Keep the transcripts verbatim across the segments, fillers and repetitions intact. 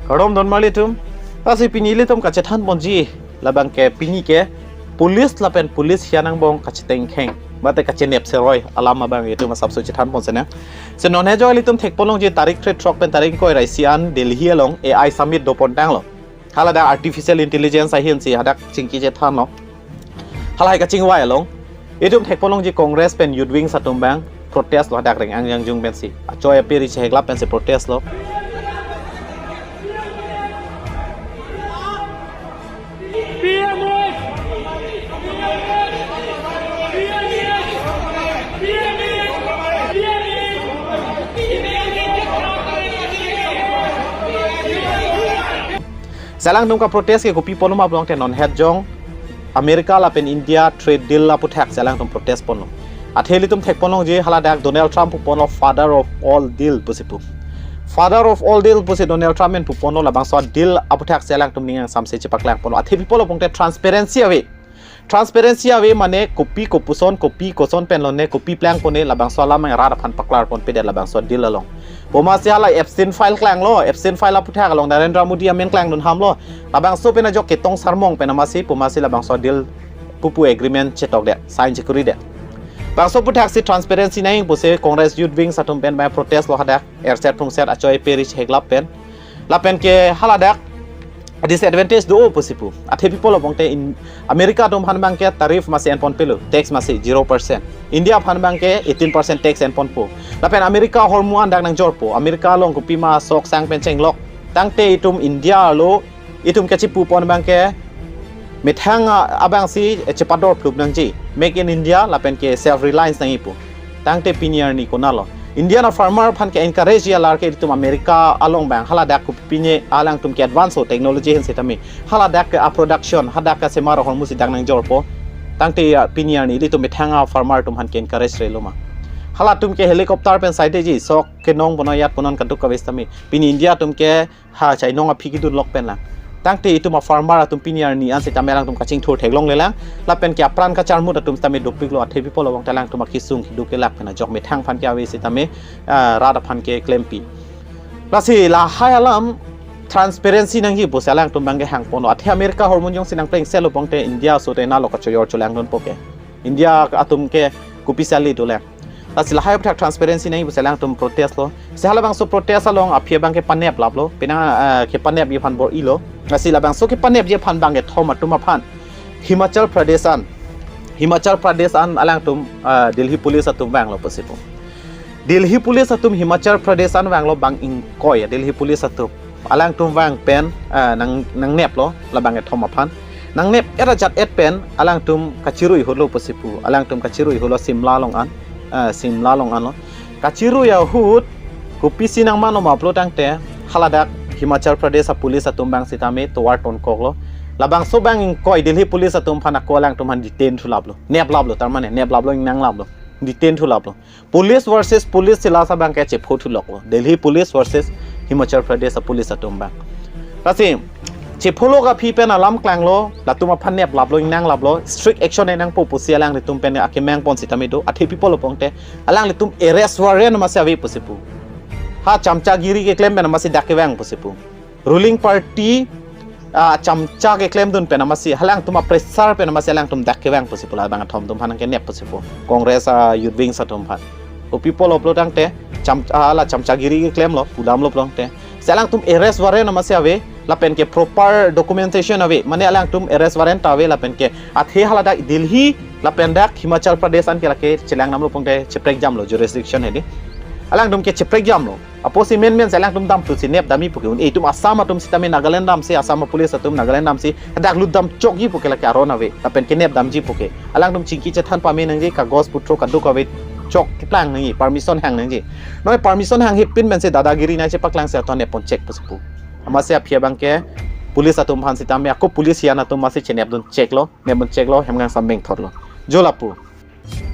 Kardom don marli atum. Lasi pini ilitum kachethan ponji, labang ke pini ke police lapen police hian angbong kachetengkheng, mate kachenep seroi alam abang itum asapso chethan pon senang. Si non he jo ilitum thek pon longji tarik thre throk pen tarik ingkoi ra isi an Delhi along A I summit do pon tanglo. Haladak artificial intelligence ahin si hadak chingki chethanlo. Halahai kachingvai along itum thek pon longji Congress pen Youth Wings atum abang protest lo, hadak reng angjang jung pensi, achoi ape ri cheheklap pensi protest lo. Si alangtum kaprotest ke kopi ponlo ma pulote non het jong America lapen India trade deal aphuthak si alangtum protest ponlo. Athe ilitum thek pon longji haladak Donald Trump pu ponlo father of all deal pusi pu. Father of all deal pusi Donald Trump pen pu ponlo, labangso deal aphuthak si alangtum ning angsamse chepaklang ponlo. Athe pi pulo pulote transparency ave. Transparency ave mane kopi kopuson, kopi koson pen lone, kopi plang pone, labangso alam rat aphan paklar ponpe det labangso deal along. Pu amatsi hala Epstein file klanglo, Epstein file aphuthak along Narendra Modi amen klangdun hamlo. Labangso pen ajok ketong sarmong pen amatsi pu amatsi labangso deal pupu agreement chetok det, sign chekuri det. Bangso aphuthak si transparency nangji pusi Congress Youth Wings atum pen abang protest lo hadak, erset phungset achoi ape ri cheheklap pen. Lapen ke haladak disadvantage do pusi pu. Athe pi pulo pulote in America atum aphan abang ke tariff amatsi en ponpelo, tax amatsi zero percent. India aphan abang ke eighteen percent tax en ponpo. Lapen America ahormu an dak nangjorpo. America along kopima sok sang pen chenglok. Tangte itum India arlo itum kachipu pon abang ke methang a-, abang si, eh, chepador plup nangji. Make in India lapen ke self reliance nangji pu. Tangte pini arni konatlo? Indian a-farmer aphan ke-encourage ji alar ke itum America along abang haladak kopine alangtum ke-advance o technology ahin sitame. Haladak ke a-production, hadak kasemar ahormu si dak nangjorpo. Tangte ya pini arni ilitum methang a-farmer atum aphan ke-encourage relo ma? Halatum ke helicopter pen saide ji, sok kenong bono yat bonon kaduk kave sitame. Pini India atum ke ha chainong aphi kedun lok pen lang. Tangte itum a-farmer atum pini arni an sitame alangtum kachingthur theklongle lang. Lapen ke apran kacharmut atum sitame dopiklo, athe pi pulo pulote alangtum akisung keduk kelak pen ajok methang aphan ke ave sitame, ah, rat aphan ke klempi. Lasi lahai alam transparency nangji pusi alangtum abang ke hang ponlo. Athe America ahormu jongsi nangplengsetlo pulote India aso te nalo kachoyor cholangdunpo ke. India atum ke kopisa le dolang. Lasi lahai aphuthak transparency nangji pusi alangtum protest lo. Si halabangso protest along aphi abang ke paneplaplo. Penang, eh, kepanepji aphan bor-ilo. Lasi labangso kepanepji aphan abang kethom atum aphan Himachal Pradesh an, Himachal Pradesh an alangtum, eh, Delhi police atum vanglo pusi pu. Delhi police atum Himachal Pradesh an vanglo bang ingkoi, Delhi police atum. Alangtum vang pen, eh, nang, nangneplo, labang kethom aphan. Nangnep et ajat et pen, alangtum kachirui ahut lo pusi pu. Alangtum kachirui ahut lo Shimla along an, eh, Shimla along anlo. Kachirui ahut, kopisi nangmanlo ma pulo tangte, haladak Himachal Pradesh a-police atum abang sitame tovar tonkoklo. Labangso bang ingkoi Delhi police atum aphan ako alangtum aphan detain thulaplo. Neplaplo, tar mane, neplaplo, ingnanglaplo. Detain thulaplo. Police versus police si lasa abang ke chepho thuloklo. Delhi police versus Himachal Pradesh a-police atum abang. Lasi, chepholok aphi pen alam klanglo, latum aphan neplaplo, ingnanglaplo, strict action enangpo pusi alanglitum pen akemang pon sitame do, athe pi pulo pulote, alanglitum arrest warrant amatsi ave pusi pu. Ha chamchagiri keklem pen amatsi dak kevang pusi pu. Ruling party, ah, chamcha keklemdun pen amatsi, halangtum a-pressure pen amatsi alangtum dak kevang pusi pu, labang kethom atum aphan kenep pusi pu. Congress a-youth wings atum aphan. Kopi pulo pulo tangte, cham, ah, la chamchagiri keklemlo, pudamlo pulo tangte. Si alangtum arrest warrant amatsi ave, lapen ke proper documentation ave, mane alangtum arrest warrant ta ave, lapen ke athe haladak Delhi, lapen dak Himachal Pradesh an ke lake chelangdamlo pulote cheprekjamlo jurisdiction hedi. Alangtum ke cheprekjamlo. Apotsi menmen si alangtum damthu si nepdamji puke un-e itum Assam atum sitame Nagaland damsi, Assam police atum Nagaland damsi, dak lutdam chokji puke lake aron ave, lapen kenepdamji puke. Alangtum chingki chethan pame nangji, kagos putro kaduk kave chok keplang nangji, permission hang nangji. Noi permission hang hipin pensi dadagiri nai chepaklang si aton nepon chek pusi pu. Amatsi aphi abang ke police atum aphan sitame, ako police hian atum amatsi chenepdun cheklo, nepdun cheklo, hemgang sambeng thotlo. Jo lapu.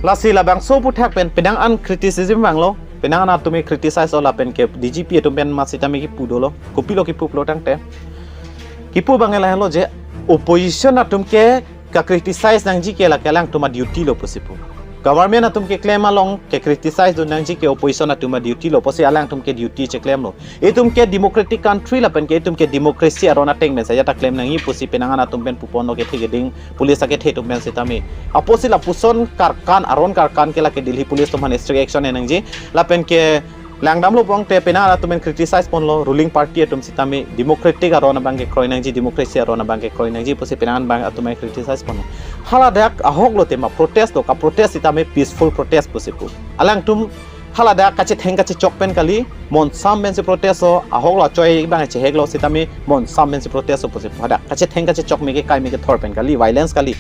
Lasi labangso aphuthak pen penang an criticism vanglo, penang an atum ke criticize o lapen ke D G P atum pen amatsi tame kipu dolo, kopilo kipu pulo tangte. Kipu abang lahelo je opposition atum ke ka-criticize nangji ke lake alangtum a-duty lo pusi pu. Government atum keklem along ke criticize dun nangji ke opposition atum a-duty lo, pusi alangtum ke duty cheklemlo. Itum ke democratic country lapen ke itum ke democracy aron ateng pen saja ta klem nangji pusi penang an atum pen puponlo kethe keding police akethe atum pen sitame. Apotsi lapuson karkan, aron karkan ke lake Delhi police atum aphan strict action en nangji. Lapen ke langdamlo pulote penang an atum pen criticize ponlo, ruling party atum sitame democratic aron abang ke kroi nangji, democracy aron abang ke kroi nangji pusi penang an abang atum pen criticize ponlo. Hala dak ahok lo tema protest lo, ka-protest sitame peaceful protest pusi pu. Alangtum hala dak kachetheng kachechok pen kali, monsam pensi protest lo, ahok lo, choi abang chehek lo sitame monsam pensi protest lo pusi pu. Hadak kachetheng kachechok me kekai me kethor pen kali, violence kali.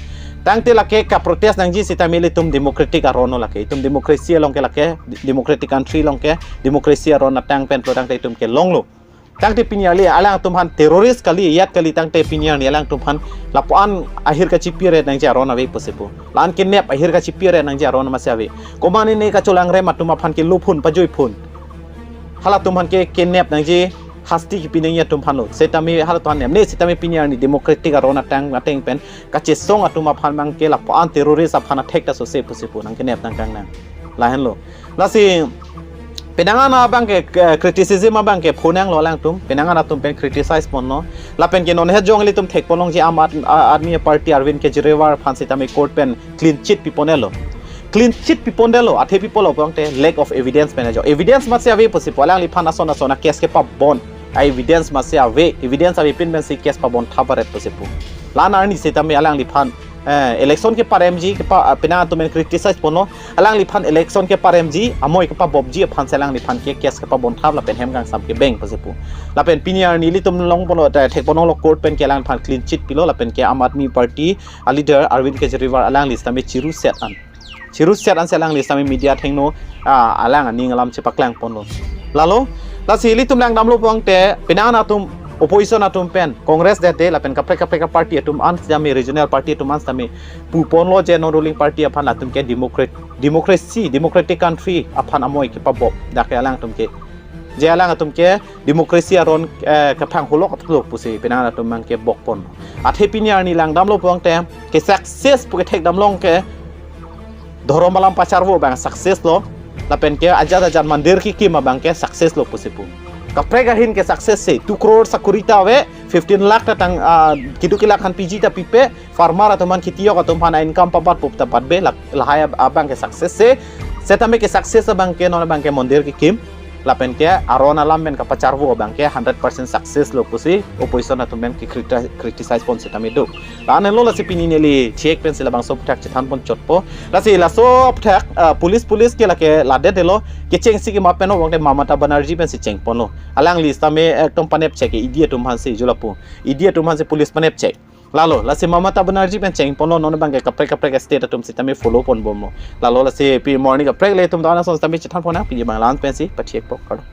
Tangte lake ka-protest nangji sitame ilitum democratic aron lo lake. Itum democracy along ke lake, democratic country along ke, democracy aron ateng pen pulo tangte itum kelonglo. Tangte pini arni alangtum aphan terrorist kali, iyat kali, tangte pini arni alangtum aphan lapuan ahir kachipi-et nangji aron ave pusi pu. La-an kenep ahir kachipi-et nangji aron masi ave. Komatne ne kacholangrem atum aphan ke lupun pajui pun. Halatum aphan ke kenep nangji, hasti kipi nangji atum aphan lo. Sitame halatum aphan nepne sitame pini arni democratic aron ateng ateng pen kachesong atum aphan abang ke lapuan terrorist aphan attack ta sose pusi pu nangkenep nangkang nang. Lahenlo. Lasi penang an abang ke, eh, criticism abang ke phonanglo alangtum. Penang an atum pen criticize ponlo. Lapen ke non he jong ilitum thek ponlongji Aam Aad-, a-, Aadmi Party Arvind Kejriwal aphan sitame court pen clean chit pipon-etlo. Clean chit pipon-etlo, athe pipon lo pulote lack of evidence pen ajo. Evidence masi ave pusi pu, alangliphan ason ason a-case kepabon. A-evidence masi ave, evidence avepin pensi case pabon thap-et pusi pu. La-an arni sitame alangliphan, eh, election keparemji, kepa, ah, penang atum pen criticize ponlo. Alangliphan election keparemji, amoi kepabopji aphan si alangliphan ke case kepabon thap lapen hem kangsam kebeng pusi pu. Lapen pini arni ilitum long ponlo, eh, thek ponlonglo court pen ke alangliphan clean chit pilo, lapen ke Aam Aadmi Party a-leader Arvind Kejriwal alangli sitame chiruset an. Chiruset ansi alangli sitame media athengno, ah, alang aning alam chepaklang ponlo. Lalo, lasi ilitum langdamlo pulote, penang an atum opposition atum pen, Congress det lapen kaprek kaprek party atum an sitame, regional party atum an sitame puponlo je non ruling party aphan atum ke democrat-, democracy, democratic country aphan amoi kepabop, dak ke alangtum ke. Je alangtum ke democracy aron, eh, kephang hulok atum lo pusi penang atum abang ke bok pon. Athe pini arni langdamlo pulote ke success pu kethek damlong ke dhorom alam pacharvo abang success lo. Lapen ke ajat ajat mandir kekim abang ke success lo pusi pu. Kaprek ahin ke success se, two crore sakori ta ave, fifteen lakh ta tang, ah, keduk kelak aphan piji ta pipe, farmer atum aphan, kheti-ok atum aphan income pabat pup ta patbe, la-, lahai ab-, abang ke success se. Setame ke success abang ke non abang ke mandir kekim. Lapen ke aron alam pen kapacharvo abang ke hundred percent success lo pusi opposition atum pen ke criti-, criticize pon sitame do. La-an lo, lasi pini neli chek pensi labangso aphuthak chethan pon chotpo. Lasi laso aphuthak, ah, police, police ke lake ladet lo, kechengsi kema pen lo pulote Mamata Banerjee pensi cheng ponlo. Alangli sitame ekdom panep chek ke E D atum aphansi, julapu. E D atum aphansi police panep chek. Lalo, lasi Mamata Banerjee pen cheng ponlo, non abang ke kaprek kaprek state atum sitame follow pon bomlo. Lalo, lasi pini morning kaprek ilitum dana son sitame chethan pon nang, pini abang la-an pensi pachekpo, kardom.